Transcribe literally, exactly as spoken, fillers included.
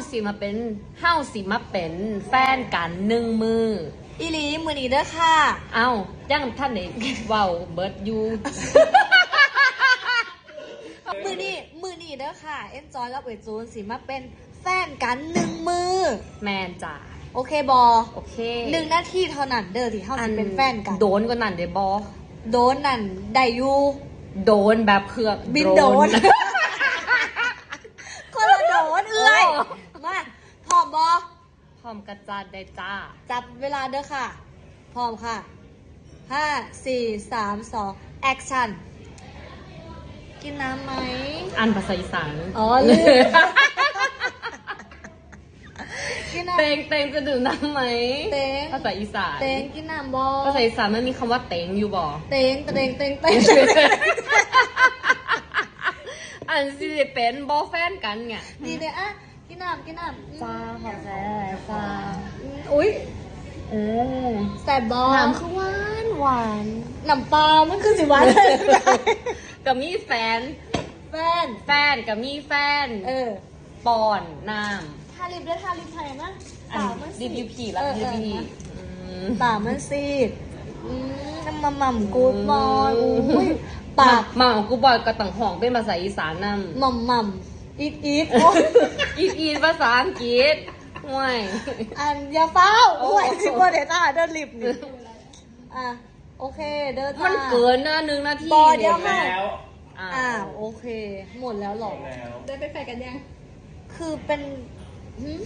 สิมาเป็น เฮาสิมาเป็นแฟนกันหนึ่งมือ อีหลีมื้อนี้เด้อค่ะ เอ้า ยังทันได้เว้าเบิดอยู่ มื้อนี้มื้อนี้เด้อค่ะ เอ็นจอยกับเอ๋ยจูนสิมาเป็นแฟนกันหนึ่งมือ แมนจ้ะ โอเคบอ โอเค หนึ่งนาทีเท่านั้นเด้อที่เฮาสิเป็นแฟนกัน โดนกว่านั้นเด้บ่ โดนนั่นได้อยู่ โดนแบบเครื่อง บินโดน คนละโดนเอื้อย โอ้ มาพร้อมบอ พร้อมกระจัดได้จ้า จับเวลาเด้อค่ะ พร้อมค่ะ ห้า สี่ สาม สอง แอคชั่น กินน้ำไหม อันภาษาอีสาน อ๋อลืม กินน้ำ เตงเตงจะดื่มน้ำไหม เตง ภาษาอีสาน เตงกินน้ำบอ ภาษาอีสานมันมีคำว่าเตงอยู่บ่ เตงเตงเตงเตง อันสิเป็นบ่แฟนกันเนี่ย ดีเลยอ่ะ กินน้ำกินน้ำ จ้าขอบใจจ้า อุ้ย เออ แสบบอ น้ำคือหวานหวาน น้ำปลามันคือสิหวาน ก็มีแฟน แฟน แฟนก็มีแฟน เออ ป้อนน้ ทาลิปด้วยทาลิปไทยนะ ำอั ปาน กมัน รี สี วิวผีแล้ว เออ รีวิวผี เออ อืม ปากมันสีดอืมน้ำมันหม่ำกูดบอย อืม อุ้ยปาก มาของกูบอยก็ต้องห้องเป็นภาษาอีสานนำ หม่ำหม่ำอีดอีด อีดอีดภาษาอังกฤษห่วย อันอย่าเฝ้า โอ้ โอ้ยสิบกว่าเดต้าเดินลิฟต์นี่อ่ะ โอเค เดิน มันเกินนะหนึ่งนาที บอเดี๋ยวค่ะ แล้ว อ่า อ่าโอเค หมดแล้วเหรอ แล้ว ได้เป็นแฟนกันยัง คือเป็นหืม